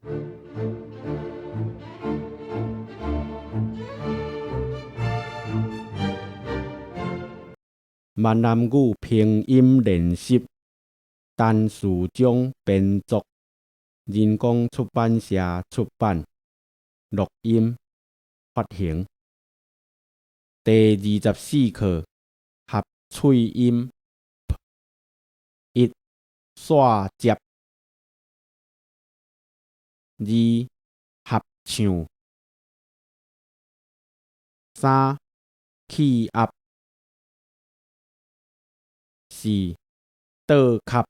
閩南語拼音練習，陳士中編作，人工出版社出版，錄音發行。第二十四課合喙音 P 一紲接，二合唱，三氣壓，四倒磕，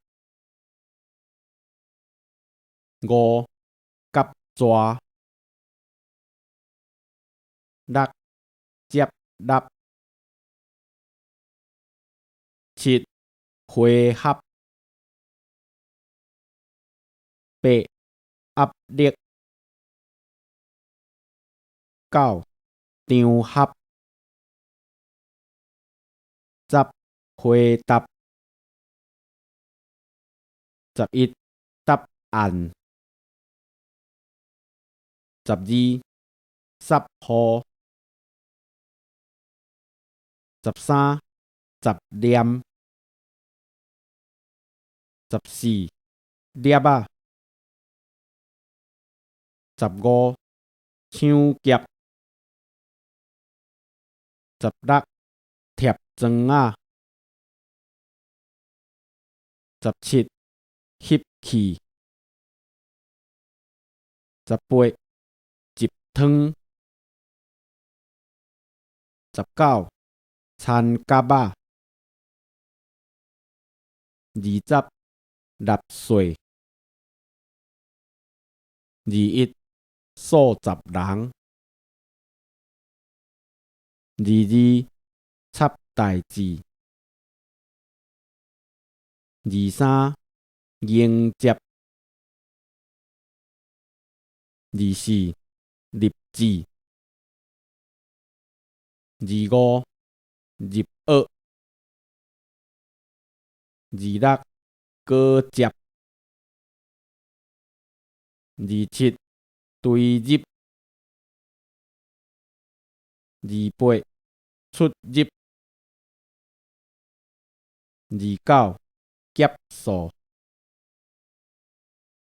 五夾蛇，六接納，七回合，八壓力，九場合，十回答，11答案，12濕雨，13雜念，14粒仔，15搶劫，16貼磚仔，17翕去，18入湯，19田蛤仔，20納稅，21數十人，22插代誌，23迎接，24立志，25入學，26果汁，27堆入，28出入，29劫數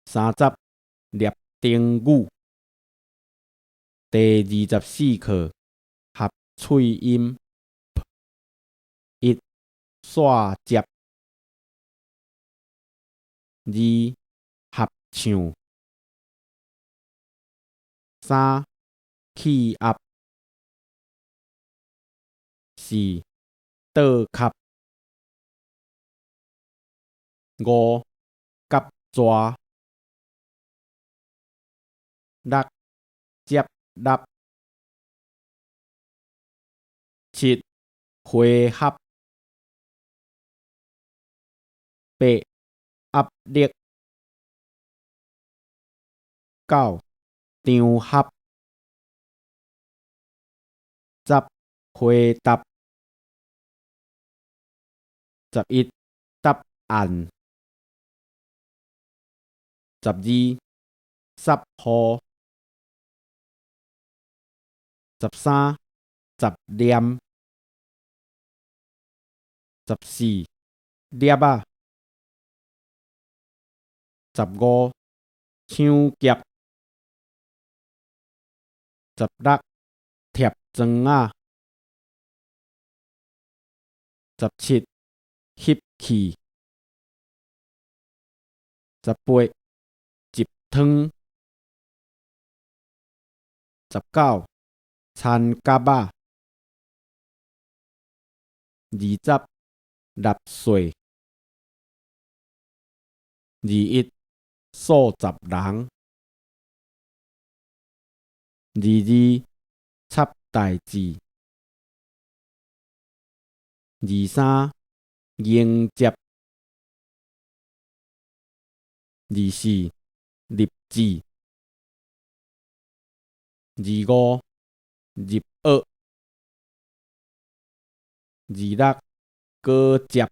，30獵燈語。第二十四課合喙音 P 一紲接，二合唱，三氣壓，四倒磕，五夾蛇，六接納，七回合，八壓力，九場合，十回答，11答案，12濕雨，13雜念，14粒仔，15搶劫，16貼磚仔，17翕去，18入湯，19田蛤仔，20納稅，21數十人，22插代誌，23迎接，24立志，25入學，26果汁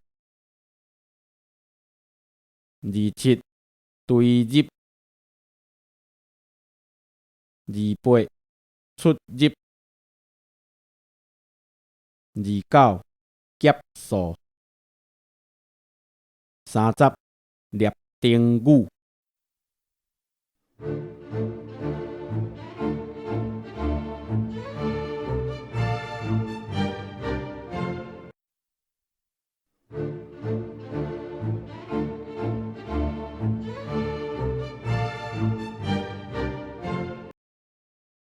，27堆入。28，出入。29，劫數。30，獵燈語。